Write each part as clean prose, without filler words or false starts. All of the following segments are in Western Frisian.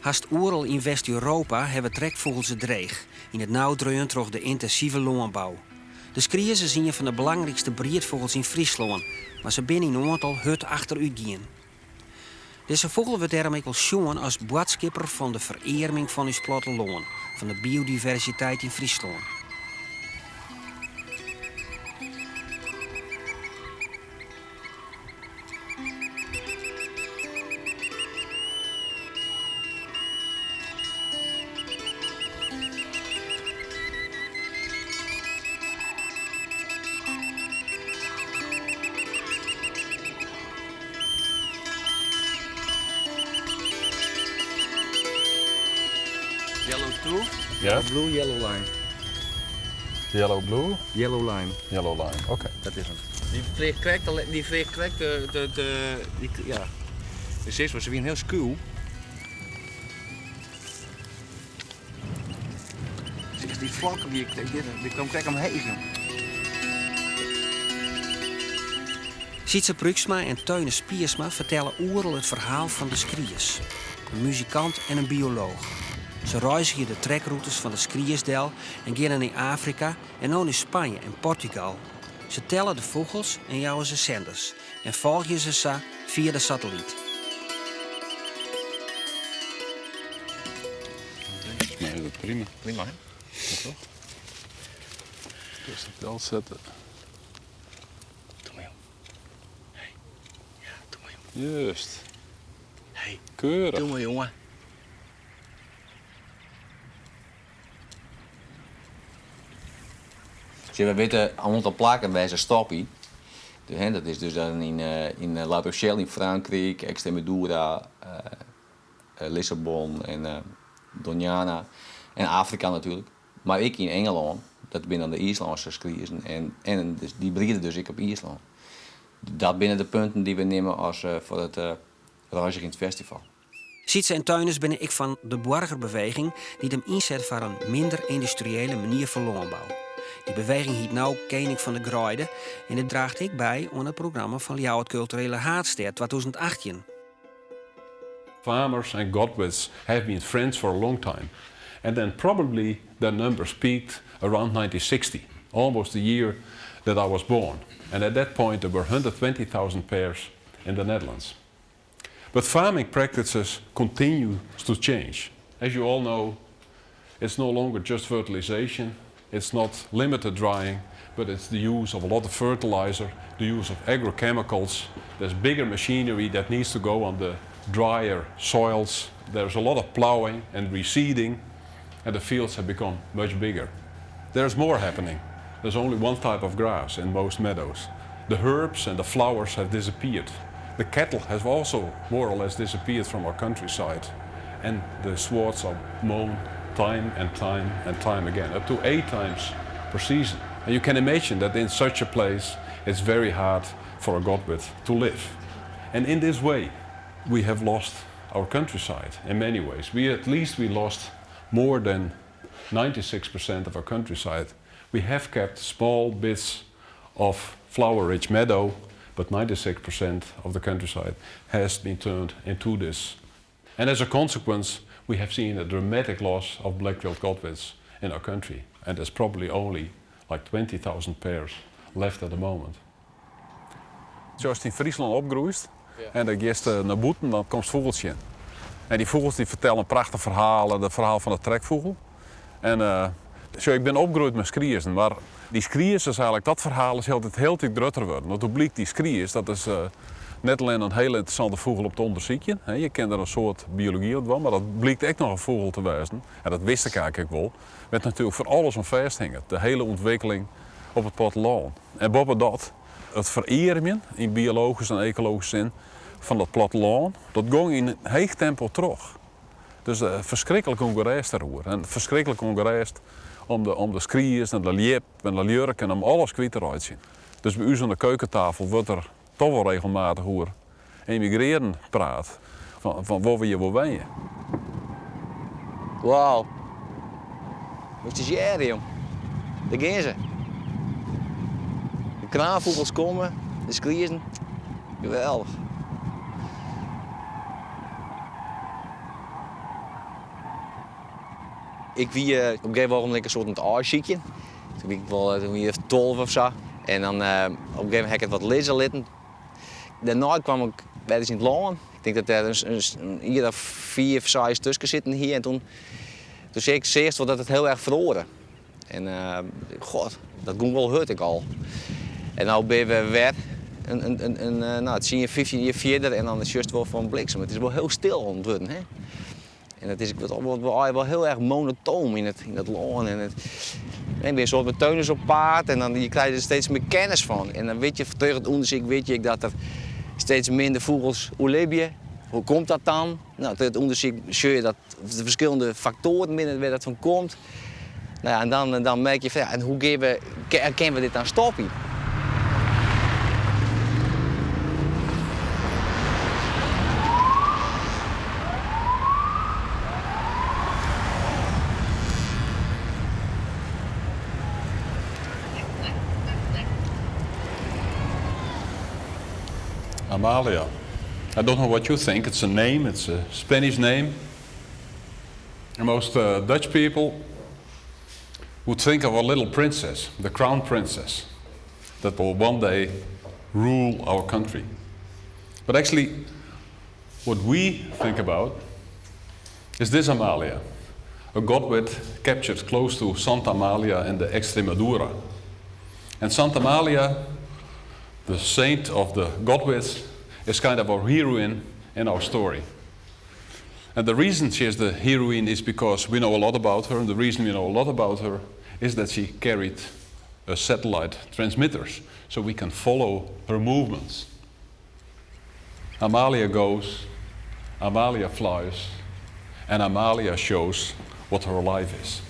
Hast oeral yn West-Europa hawwe trekfûgels it dreech, yn it nau dreaun troch de yntinsive lânbou. De skries is ien fan de belangrykste briedfûgels yn Fryslân, mar se binne yn oantal hurd achterútgien. Dizze fûgel wurdt dêrom ek wol sjoen as boadskipper fan de ferearming fan ús plattelân, fan de biodiversiteit yn Fryslân. Yellow 2, Ja. blue, yellow line. Yellow, blue, Yellow line, yellow line. Oké. dat is hem. Dy fleach krekt, dy fleach krekt de, de, de, die, ja. De sis was, se wienen hiel skuw. Sis, dy flokken, die, die, die kwam krekt omheech, jong. Sytse Pruiksma en Theunis Piersma fertelle oeral it ferhaal fan de skries. In muzikant en in biolooch. Se reizgje de trekrûtes fan de skries del en geane nei Afrika en no nei Spanje en Portugal. Se telle de fûgels en jouwe se senders en folgje se sa fia de satellyt. Volgens mij is dat prima. Prima, hè? Ja, toch? Rustig delsette. Doe maar, jong. Hey. Ja, doe maar, jong. Juist. Hey. Keurig. Doe maar, jongen. Sjoch, wy witte in oantal plakken wêr't se stoppe. Dat is dus dan yn La Rochelle yn Frankryk, Extremadura, Lissabon en Doñana en Afrika natuerlik. Mar ek yn Ingelân, dat binne dan de Iislânske skriezen en dy briede dus ek op Iislân. Dat binne de punten dy't we nimme as foar it reizgjend festival. Sytse en Theunis binne ek fan de boargerbeweging dy't him ynset foar in minder yndustriële manier fan lânbou. Dy beweging hyt no Kening fan de Greide en dit draacht ek by oan it programma fan Ljouwert Kulturele Haadstêd 2018. Farmers and godwits have been friends for a long time and then probably their numbers peaked around 1960, almost the year that I was born. And at that point there were 120,000 pairs in the Netherlands. But farming practices continue to change. As you all know, it's no longer just fertilization, it's not limited drying, but it's the use of a lot of fertilizer, the use of agrochemicals. There's bigger machinery that needs to go on the drier soils. There's a lot of plowing and reseeding, and the fields have become much bigger. There's more happening. There's only one type of grass in most meadows. The herbs and the flowers have disappeared. The cattle has also more or less disappeared from our countryside. And the swards are mown time and time and time again, up to 8 times per season. And you can imagine that in such a place it's very hard for a godwit to live. And in this way we have lost our countryside in many ways. We at least we lost more than 96% of our countryside. We have kept small bits of flower-rich meadow, but 96% of the countryside has been turned into this. And as a consequence, we have seen a dramatic loss of black-tailed godwits in our country. And there's probably only like 20,000 pairs left at the moment. Ast yn Fryslân opgroeist en dan giest nei bûten, dan komst fûgels tsjin. En dy fûgels dy fertelle in prachtich ferhaal, it ferhaal fan de trekfûgel. En sjoch, ik bin opgroeid mei skriezen, mar dy skries is eigenlik, dat ferhaal is hieltyd, hieltyd grutter wurden. Want hoe blykt dy skries, dat is net allinne in hiele ynteressante fûgel om te ûndersykjen, je kinne der in soad biology op dwaan, mar dat blykt ek noch in fûgel te wêzen, en dat wist ik eigenlik ek wol, wêr't natuerlik fan alles oan fêsthinget, de hiele ûntwikkeling op it plattelân. En boppedat, it ferearmjen yn biologyske en ekologyske sin fan dat plattelân, dat gong yn heech tempo troch. Dus ferskriklik ûngerêst dêroer. En ferskriklik ûngerêst om de, om de skries en de ljip en de ljurk en om alles kwyt te reitsjen. Dus by ús oan de keukentafel wurdt der toch wol regelmatich oer emigrearen praat. Fan, fan wolle we hjir wol wenje? Wauw. Moatst ris hearre, jong. Dêr gean se. De kraanfûgels komme, de skriezen. Geweldich. Ik wie op in gegeven ogenblik in soart oan it aaisykjen. Toen wie ik wol toen wie ik 12 of sa. En dan op in gegeven momint ha ik it wat lizze litten. Dêrnei kwam ik wer ris yn it lân. Ik tink dat dêr in jier of fiif, seis tusken sitten hie. En toen, toen seach ik seachst wol dat it hiel erch feroare. En god, dat gong wol hurd ek al. En no binne we wer in, no, 10, 15 jier fierder en dan sjochst wol fan bliksem. It is wol hiel stil oan it wurden. Hè? En it is wol, wol hiel erch monotoom yn it, yn it lân. En it, en bin in soad mei Teunis op paad en dan je krije der steeds mear kennis fan. En dan wit je, troch it ûndersyk wit je ek dat der steeds minder fûgels oerlibje. Hoe komt dat dan? No, troch it ûndersyk sjoch je dat der ferskillende faktoaren binne wêr't dat fan komt. No ja, en dan, dan merk je fan ja, en hoe gean we, kinne we dit dan stopje? Amalia. I don't know what you think. It's a name, it's a Spanish name. Most uh, Dutch people would think of a little princess, the crown princess, that will one day rule our country. But actually, what we think about is this Amalia, a godwit captured close to Santa Amalia in the Extremadura. And Santa Amalia, the saint of the godwits, is kind of our heroine in our story. And the reason she is the heroine is because we know a lot about her, and the reason we know a lot about her is that she carried a satellite transmitters, so we can follow her movements. Amalia goes, Amalia flies, and Amalia shows what her life is.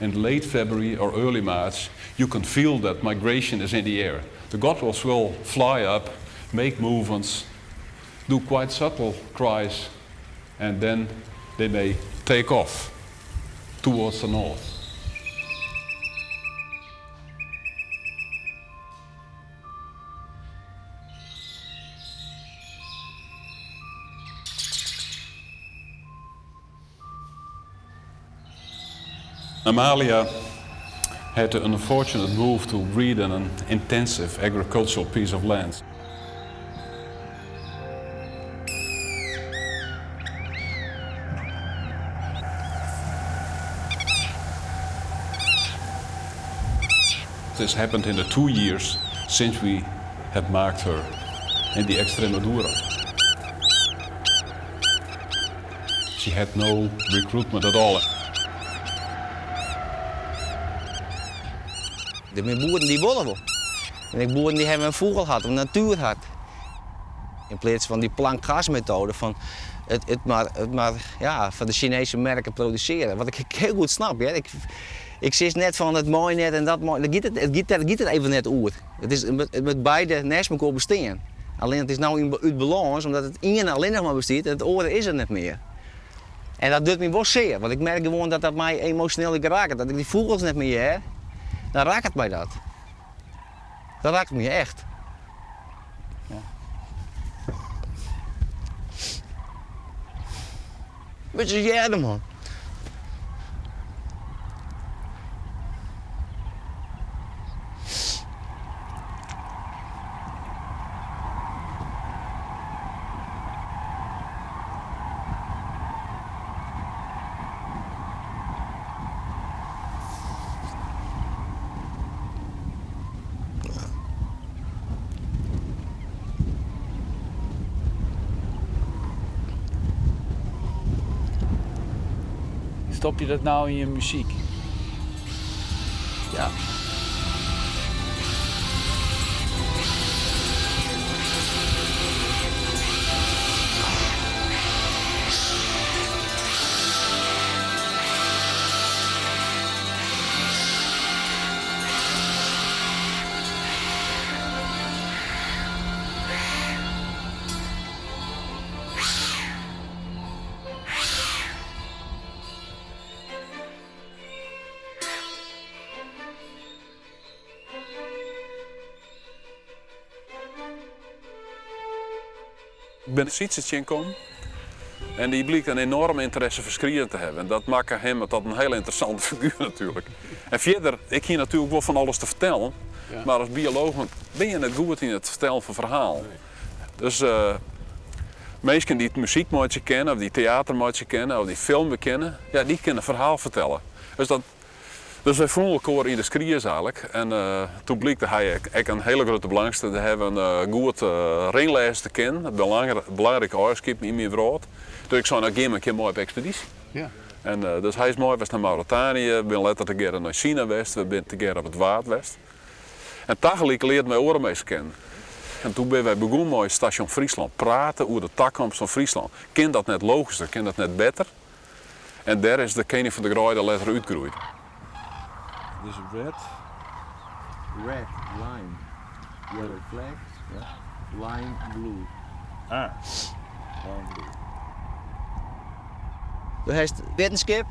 In late February or early March, you can feel that migration is in the air. The godwits will fly up, make movements, do quite subtle cries, and then they may take off towards the north. Amalia had the unfortunate move to breed in an intensive agricultural piece of land. This happened in the two years since we have marked her in the Extremadura. She had no recruitment at all. Der binne boeren dy't wolle wol. En ek boeren dy't hawwe in fûgelhart, in natuerhart. Yn pleats fan dy plankgasmetoade fan it, it mar, it mar ja, foar de Sineeske merken produsearje. Wat ik hiel goed snap, hear. Ik, ik sis net fan it mei net en dat mei. It giet, it giet, dêr giet it even net oer. It is, it moat beide neist mekoar bestean. Allinnich it is no yn, út balâns omdat it iene allinnich mar bestiet en it oare is der net mear. En dat docht my wol sear, want ik merk gewoan dat dat my emosjoneel ek raket. Dat ik dy fûgels net mear hear, dan raket my dat. Dat raket my echt. Ja. Beetje hearde, man. Stop je dat nou yn je muzyk? Ja. Ik bin Sytse tsjinkommen. En dy blykt in enoarme ynteresse foar skriezen te hawwen. En dat makke him tot in hiel ynteressante figuer natuerlik. En fierder, ik hie natuerlik wol fan alles te fertellen, mar as biolooch binne je net goed yn it fertellen fan ferhalen. Dus minsken dy't muzyk meitsje kinne, of dy't teater meitsje kinne, of dy't filmje kinne, ja, dy kinne in ferhaal fertelle. Dus dat, dus wy fûnen elkoar yn de skries eigentlik. En toen blykte hy ek in hiele grutte belangstelling te hawwen goed ringlêze te kinnen, in belangrike eigenskip yn myn wrâld. Dus ik sei, no gean mar in kear mei op ekspedysje. En dus hy is mei west nei Mauritanië, we binne letter tegearre nei Sina west, we binne tegearre op it Waad west. En tagelyk learden wy oare minsken kennen. En toen binne wy begûn mei Stasjon Fryslân, prate oer de takomst fan Fryslân. Kin dat net logysker, kin dat net better? En dêr is de Kening fan de Greide letter útgroeid. Dus red, red, lime, yellow flag, lime, blue. Ah, lime blue. Do hast wittenskip,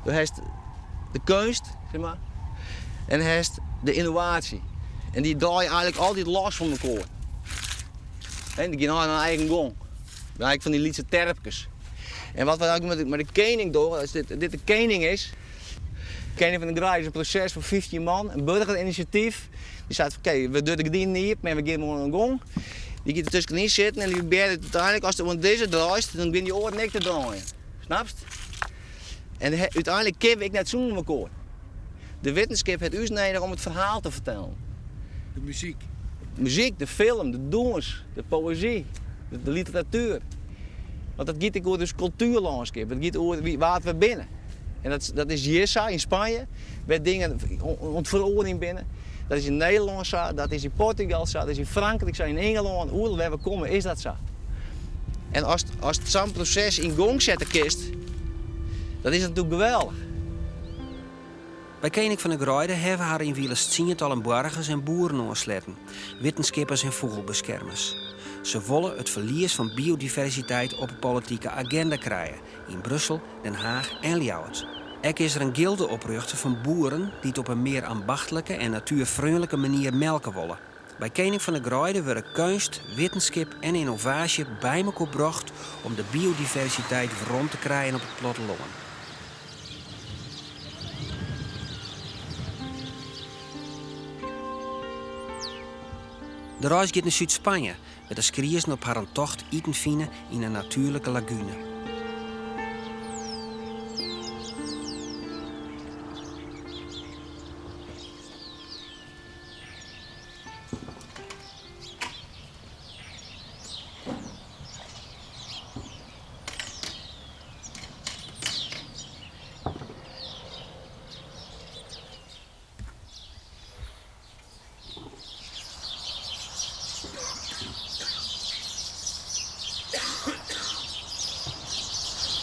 do hast de keunst, sis mar, en hast de ynnovaasje. En dy draaie eigenlik altyd los fan mekoar. En dy gean har eigen gong. Eigenlik fan dy lytse terpkes. En wat we eigenlik mei de kening dogge, as dit, dit de kening is, Kening fan de Greide is in proses fan 15 man, in burgerinisjatyf. Dy seit fan oké, we dogge de gerdinen iepen en we gean oan de gong. Dy giet der tuskenyn sitten en dy probearret úteinlik, ast oan dizze draaist, dan begjinne dy oaren ek te draaien. Snapst? En úteinlik kinne we ek net sûnder mekoar. De wittenskip hat ús nedich om it ferhaal te fertellen. De muzyk. De muzyk, de film, de dûns, de poëzy, de literatuer. Want dat giet ek oer ús kultuerlânskip, it giet oer wa't we binne. En dat, dat is hjir sa yn Spanje, wêr't dingen oan it feroarjen binne. Dat is yn Nederlân sa, dat is yn Portugal sa, dat is yn Frankryk sa, yn Ingelân, oeral wêr't we komme is dat sa. En ast, ast sa'n proses yn gong sette kinst, dat is natuerlik geweldich. By Kening fan de Greide hawwe har ynwilens tsientallen boargers en boeren oansletten, wittenskippers en fûgelbeskermers. Se wolle it ferlies fan biodiversiteit op 'e politike agenda krije yn Brussel, Den Haach en Ljouwert. Ek is der in gilde oprjochte fan boeren dy't op in mear ambachtlike en natuerfreonlike manier melke wolle. By Kening fan de Greide wurde keunst, wittenskip en ynnovaasje by mekoar brocht om de biodiversiteit werom te krijen op it plattelân. De reis giet nei Súd-Spanje, wêr't de skriezen op harren tocht iten fine yn in natuerlike lagune.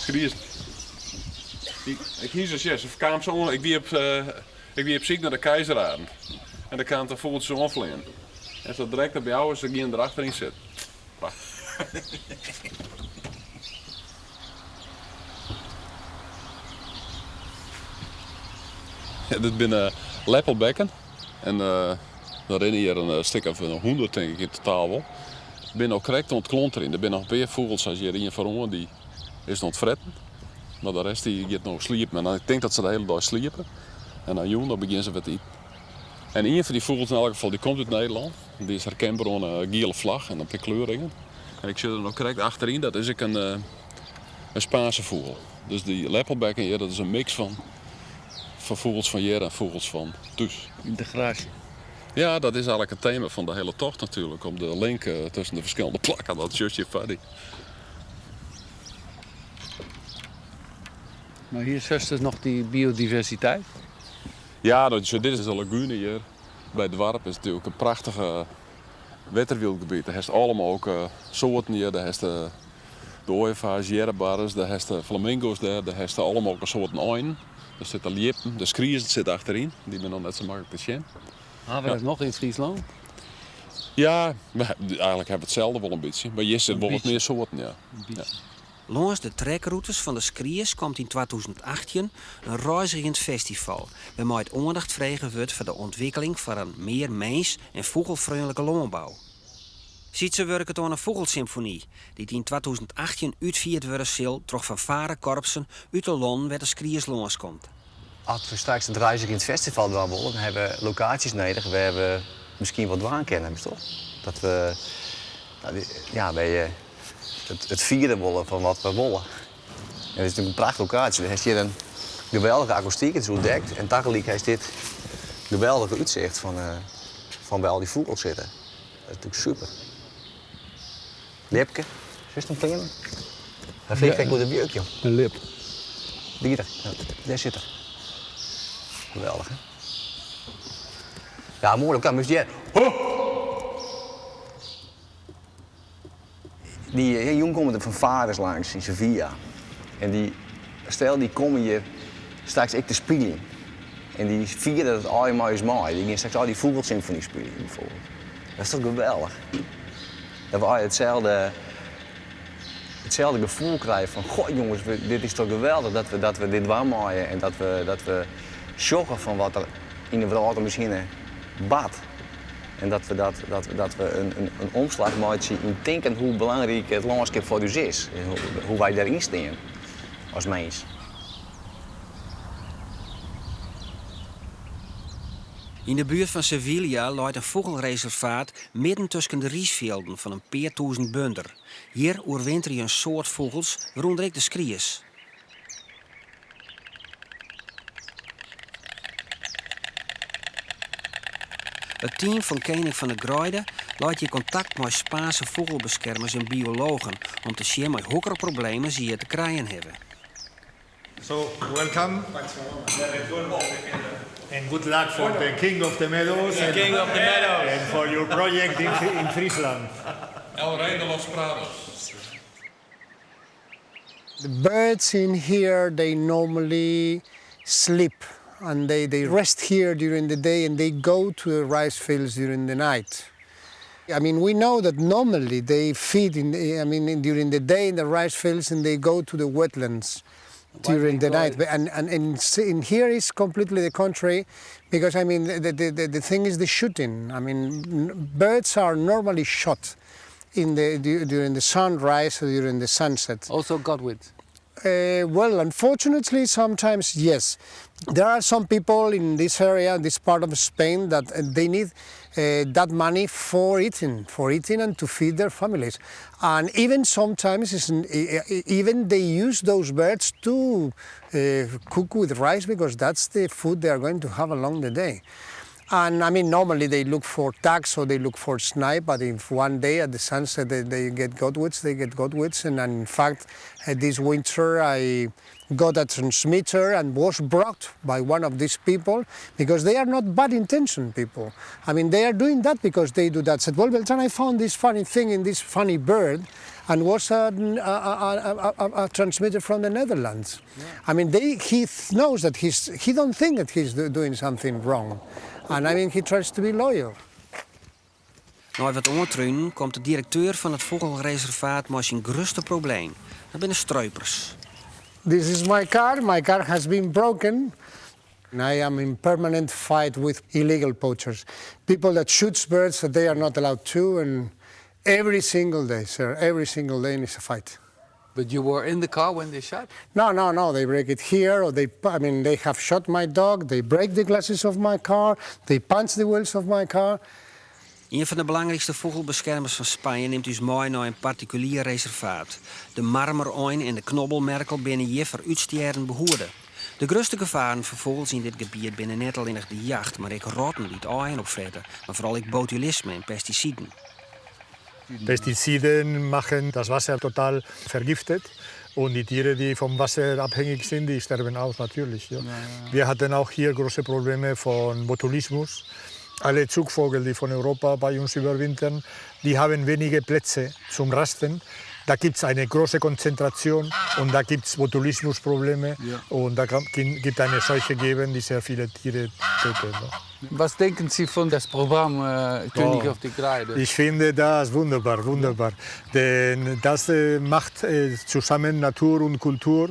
Skriezen. Ik hie se sjen, se kaam se oan. Ik wie op, eh, ik wie op syk nei de keizerarend. En der kaam in fûgeltsje oanfleanen. En sa direkt op jou, se giene der achteryn sitten. Prachtich. Dit binne leppelbekken. En der rinne hjir in stik of 100 tink ik yn totaal wol. Binne no krekt oan it klonterjen. Der binne noch in pear fûgels, sa as hjir ien foaroan, dy is oan it fretten. Mar de rest dy giet no sliepen. En ik tink dat se de hiele dei sliepe. En dan jûn dan begjinne se wer te iten. En ien fan dy fûgels yn elk gefal dy komt út Nederlân. Dy is herkenber oan 'e giele flach en in pear kleurringen. En ik sjoch der no krekt achteryn, dat is ek in, in Spaanse fûgel. Dus dy leppelbekken hjir, dat is in miks fan, fan fûgels fan hjir en fûgels fan thús. Yntegraasje. Ja, dat is eigenlik it tema fan de hiele tocht natuerlik, om de link tusken de ferskillende plakken, dat sjochst hjir foar dy. Mar hjir sjochst dus noch dy biodiversiteit? Ja, dat, dit is de lagune hjir by it doarp. Is natuerlik in prachtige wetterwyldgebiet. Dêr hast allemoal ook soarten hjir. Dêr hast de oaiefars, earrebarres, dêr hast de flamingo's dêr, dêr hast allemoal soarten einen. Der sitte ljippen, de skriezen sitte achteryn. Dy binne noch net sa maklik te sjen. Ha we dat noch yn Fryslân? Ja, eigenlik ha we itselde wol in bytsje. Mar hjir sitte wol wat mear soarten, ja. Lâns de trekrûtes fan de skries komt yn 2018 in reizgjend festival, wêrmei't oandacht frege wurdt foar de ûntwikkeling foar in mear mins en fûgelfreonlike lânbou. Sytse wurket oan in fûgelsymfony, dy't yn 2018 útfierd wurde sil troch fanfarekorpsen út de lannen wêr't de skries lânskomt. As we straks it Reizgjend Festival dwaan wolle, dan hawwe we lokaasjes nedich wêr't we miskien wat dwaan kinne, toch? Dat we, ja, wêr't je it fiere wolle fan wat we wolle. En it is natuerlik in prachtige lokaasje. Do hast hjir in geweldige akoestyk, it is oerdekt en tagelyk hast dit geweldige útsicht fan, fan wêr't al dy fûgels sitte. Dat is natuerlik super. Ljipke, sjochst him fleanen? Hy fleant krekt oer de wjuk, joh. In ljip. Dy der, dêr sit er. Geweldich, hè? Ja, moai, dan moatst hearre. Ho! Dy jûn komme de fanfares langs yn Sevilla. En dy, stel dy komme hjir straks ek te spyljen. En dy fiere dat allegear mei ús mei. Dy gean straks al dy fûgelsymfony spyljen bijvoorbeeld. Dat is toch geweldich? Dat we allegear itselde, itselde gefoel krije fan goh jonges, dit is toch geweldich dat we, dat we dit dwaan meie en dat we, dat we sjogge fan wat der yn de wrâld om ús hinne bart. En dat we, dat, dat, dat we in, in, in omslach meitsje yn tinken hoe belangryk it lânskip foar ús is. En hoe, hoe wy dêryn stean as mins. Yn de buert fan Sevilla leit in fûgelreservaat midden tusken de rysfjilden fan in pear tûzen bunder. Hjir oerwinterje in soad fûgels, wêrûnder ek de skries. It team fan Kening fan de Greide leit hjir kontakt mei Spaanse fûgelbeskermers en biologen om te sjen mei hokker problemen se hjir te krijen hawwe. So, welcome. And good luck for the King of the Meadows. The King of the Meadows. And for your project in Friesland. El Rey de los Prados. The birds in here, they normally sleep and they rest here during the day and they go to the rice fields during the night. I mean, we know that normally they feed in, I mean, during the day in the rice fields and they go to the wetlands during the night. And in here is completely the contrary, because I mean, the thing is the shooting. I mean, birds are normally shot during the sunrise or during the sunset. Also godwit? Well, unfortunately, sometimes yes. There are some people in this area, this part of Spain, that they need that money for eating and to feed their families. And even sometimes, even they use those birds to cook with rice, because that's the food they are going to have along the day. And I mean, normally they look for ducks or they look for snipe, but if one day at the sunset they get godwits, they get godwits. And in fact, this winter I got a transmitter and was brought by one of these people, because they are not bad intentioned people. I mean, they are doing that because they do that. Said, well, Beltran, I found this funny thing in this funny bird, and was a transmitter from the Netherlands. I mean, they, he knows that he's, he don't think that he's doing something wrong. And I mean, he tries to be loyal. Nei wat oantrunen komt de direkteur fan it fûgelreservaat mei syn grutste probleem. Dat binne streupers. This is my car. My car has been broken. And I am in permanent fight with illegal poachers. People that shoot birds that they are not allowed to, and every single day, sir, every single day is a fight. But you were in the car when they shot? No, no, no. They break it here, or they, I mean, they have shot my dog, they break the glasses of my car, they punch the wheels of my car. Ien fan de belangrykste fûgelbeskermers fan Spanje nimt ús mei nei in partikulier reservaat. De marmerein en de knobbelmerkel binne hjir foar útstjerren behoede. De grutste gefaren foar fûgels yn dit gebiet binne net allinnich de jacht, mar ek rotten dy't aaien opfrette, mar foaral ek botulisme en pestisiden. Pestiziden machen das Wasser total vergiftet und die Tiere, die vom Wasser abhängig sind, die sterben aus natürlich. Ja. Wir hatten auch hier große Probleme von Botulismus. Alle Zugvögel, die von Europa bei uns überwintern, die haben wenige Plätze zum Rasten. Da gibt's eine große Konzentration und da gibt's Botulismusprobleme und da gibt eine Seuche geben, die sehr viele Tiere tötet. Ne? Was denken Sie von das Programm König Oh, of the Greide? Ich finde das wunderbar, wunderbar. Denn das macht zusammen Natur und Kultur.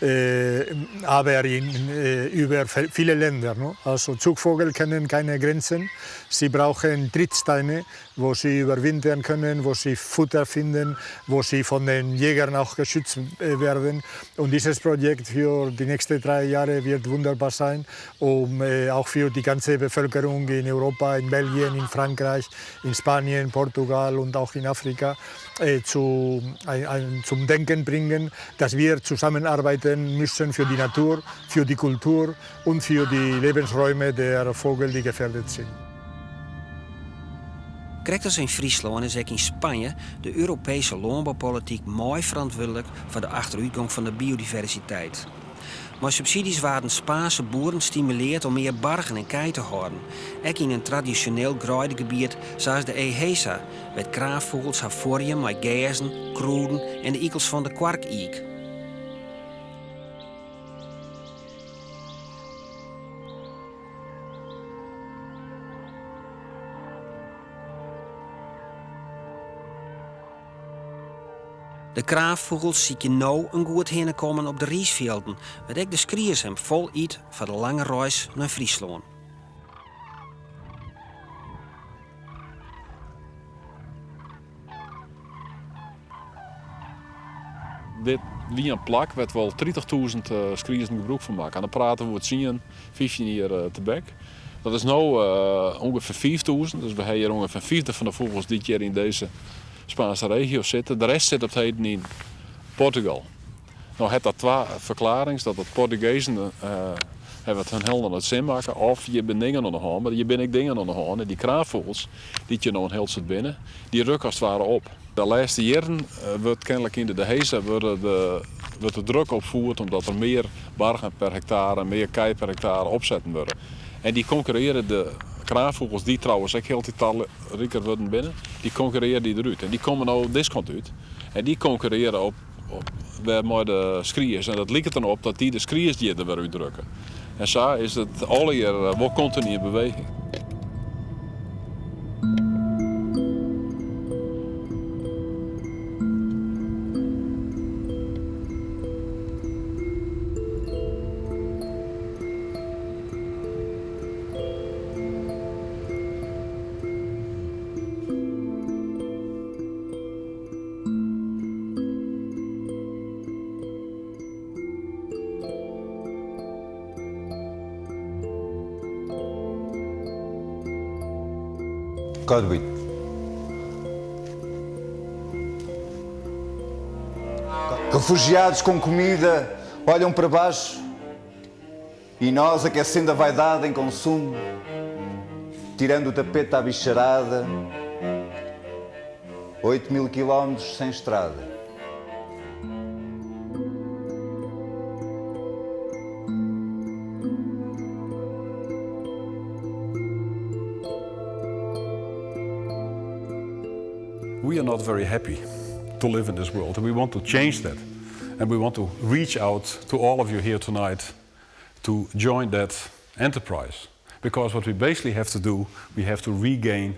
aber in, über viele Länder. Ne? Also Zugvögel kennen keine Grenzen. Sie brauchen Trittsteine, wo sie überwintern können, wo sie Futter finden, wo sie von den Jägern auch geschützt werden. Und dieses Projekt für die nächsten 3 Jahre wird wunderbar sein, um auch für die ganze Bevölkerung in Europa, in Belgien, in Frankreich, in Spanien, Portugal und auch in Afrika zum Denken bringen, dass wir zusammenarbeiten müssen für die Natur, für die Kultur und für die Lebensräume der Vögel, die gefährdet sind. Krekt as yn Fryslân is ek yn Spanje de Europeeske lânboupolityk mei ferantwurdlik foar de achterútgong fan de biodiversiteit. Mei subsydzjes waarden Spaanske boeren stimulearre om mear bargen en kij te hâlden. Ek yn in tradisjoneel greidegebiet sa as de Dehesa, wêr't kraanfûgels har fuorje mei gerzen, krûden en de ikels fan de koarkiik. De kraanfûgels sykje no in goed hinnekommen op de rysfjilden, wêr't ek de skries him fol yt foar de lange reis nei Fryslân. Dit wie in plak wêr't wol 30.000 skriezen gebrûk fan makken. En dan prate we oer 10, 15 jier tebek. Dat is no ûngefear 5000, dus we hawwe hjir ûngefear in fyfde fan de fûgels dy't hjir yn dizze Spaanske regio sitte. De rest sit op 't heden yn Portugal. No hat dat twa ferklearrings, dat de Portugezen hawwe it hun hielendal nei it sin makke, of hjir binne dingen oan de hân, mar hjir binne ek dingen oan de hân. En dy kraanfûgels, dy't hjir no in hiel soad binne, dy rukke as it ware op. De lêste jierren wurdt kenlik yn de Dehesa wurde de, wurdt de druk opfierd omdat der mear bargen per hektare en mear kij per hektare opsetten wurde. En dy konkurrearje de kraanfûgels, dy't trouwens ek hieltyd talriker wurden binne, dy konkurrearje dy derút. En dy komme no dizze kant út. En dy konkurrearje op wer mei de skries. En dat liket dan op dat dy de skries hjir der wer útdrukke. En sa is it allegear wol kontinu yn beweging. Godwin. Refugiados com comida olham para baixo e nós aquecendo a vaidade em consumo, tirando o tapete à bicharada, 8000 quilómetros sem estrada. We are not very happy to live in this world and we want to change that. And we want to reach out to all of you here tonight to join that enterprise. Because what we basically have to do, we have to regain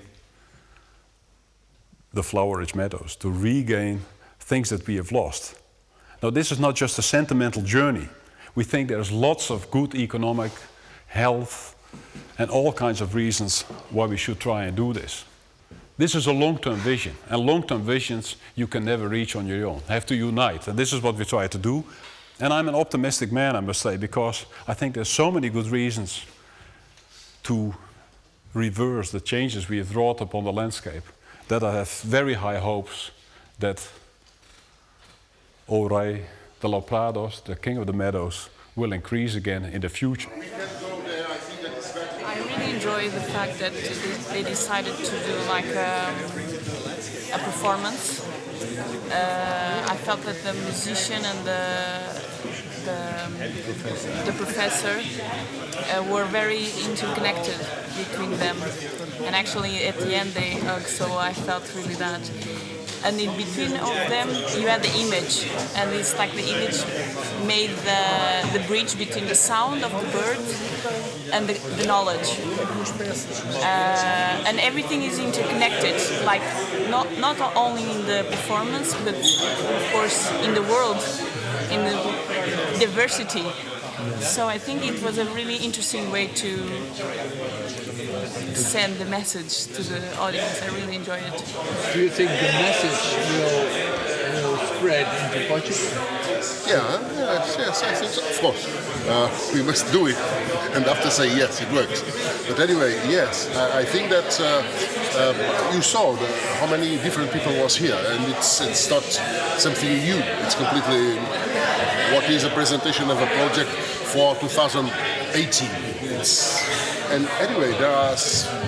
the flower-rich meadows, to regain things that we have lost. Now, this is not just a sentimental journey. We think there's lots of good economic, health, and all kinds of reasons why we should try and do this. This is a long-term vision, and long-term visions you can never reach on your own. You have to unite, and this is what we try to do. And I'm an optimistic man, I must say, because I think there's so many good reasons to reverse the changes we have wrought upon the landscape that I have very high hopes that O Rei de los Prados, the king of the meadows, will increase again in the future. I really enjoy the fact that they decided to do like a performance. I felt that the musician and the professor were very interconnected between them. And actually at the end they hugged, so I felt really that. And in between of them you had the image, and it's like the image made the bridge between the sound of the bird and the knowledge. And everything is interconnected, like not only in the performance, but of course in the world. in the diversity. So I think it was a really interesting way to send the message to the audience. I really enjoyed it. Do you think the message will, will spread into Portugal? Yeah, yes, yes, yes, yes, of course. Uh, we must do it. And after say yes, it works. But anyway, yes, I, I think that uh, uh, you saw the, how many different people was here, and it's it's not something new. It's completely what is a presentation of a project for 2018. It's, and anyway, there are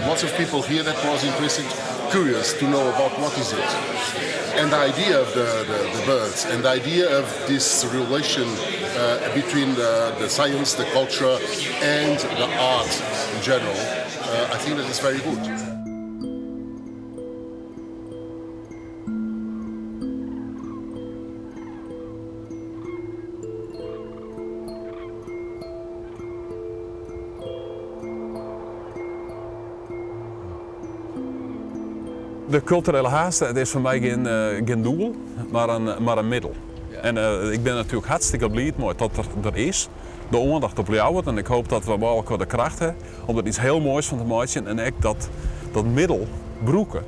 lots of people here that was interested, curious to know about what is it. And the idea of the, the, the birds and the idea of this relation uh, between the, the science, the culture, and the art in general, uh, I think that is very good. De kulturele haadstêd is foar my gjin, gjin doel, mar in, mar in middel. En uh, ik bin natuerlik hartstikke bliid mei dat der, der is. De oandacht op Ljouwert en ik hoopje dat we mei elkoar de kracht hawwe om der iets hiel moais fan te meitsjen en ek dat, dat middel brûke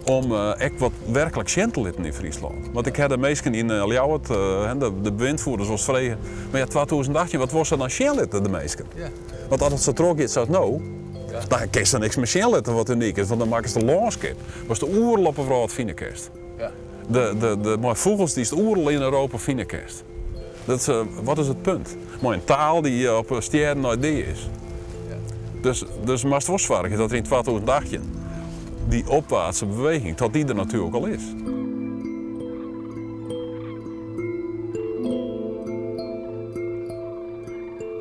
om uh, ek wat werklik sjen te litten yn Fryslân. Want ik ha de minsken yn uh, Ljouwert, uh, de, de bewindvoerders, wolris frege, mar ja, 2018, wat wolst dan sjen litte, de minsken? Ja. Want as it sa trochgiet sa as no, ja. dan kinst der niks mear sjen litte wat unyk is, want dan makkest in lânskip watst oeral op 'e wrâld fine kinst. Ja. De, de, de, mei fûgels dy'tst oeral yn Europa fine kinst. Dat is, uh, wat is it punt? Mei in taal dy't op stjerren nei dea is. Ja. Dus, dus moatst wol soargje dat der yn 2018 dy opwaartse beweging, dat dy der natuerlik al is.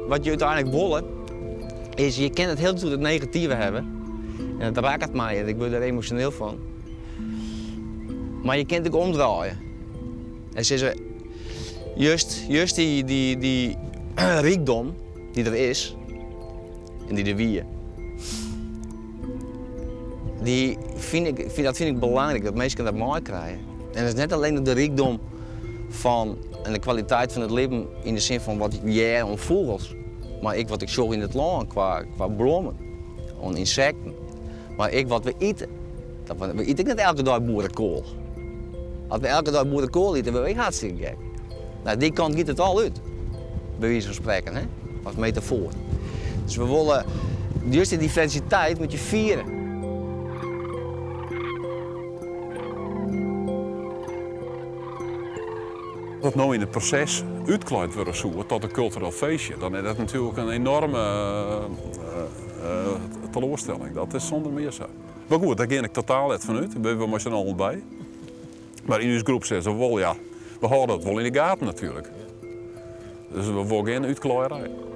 Wat je úteinlik wolle, is je kinne it hiel oer it negative hawwe. En dat rekket my en ik wurd der emosjoneel fan. Mar je kinne it ek omdraaie. En sizze, just, just dy, dy, dy rykdom dy't der is en dy't der wie, dy fyn ik, dat fyn ik belangryk, dat minsken dat meikrije. En it is net allinnich de rykdom fan en de kwaliteit fan it libben yn de sin fan wat ik hear oan fûgels, mar ek wat ik sjoch yn it lân kwa, kwa blommen, oan ynsekten, mar ek wat we ite. Dat we, we ite ek net elke dei boerekoal. As we elke dei boerekoal ite, wurde we ek hartstikke gek. Nou, dy kant giet it al út, by wize fan sprekken, hè? As metafoar. Dus we wolle just dy diversiteit moatte je fiere. As no yn it proses útklaaid wurde soe tot in kultureel feestje, dan is dat natuerlik in enoarme uh, teloarstelling. Dat is sûnder mear sa. Mar goed, dêr gean ik totaal net fan út. Dêr binne we mei syn allen by. Mar yn ús groep sizze we wol, ja, we hâlde it wol yn de gaten natuerlik. Dus we wolle gjin útklaaierij.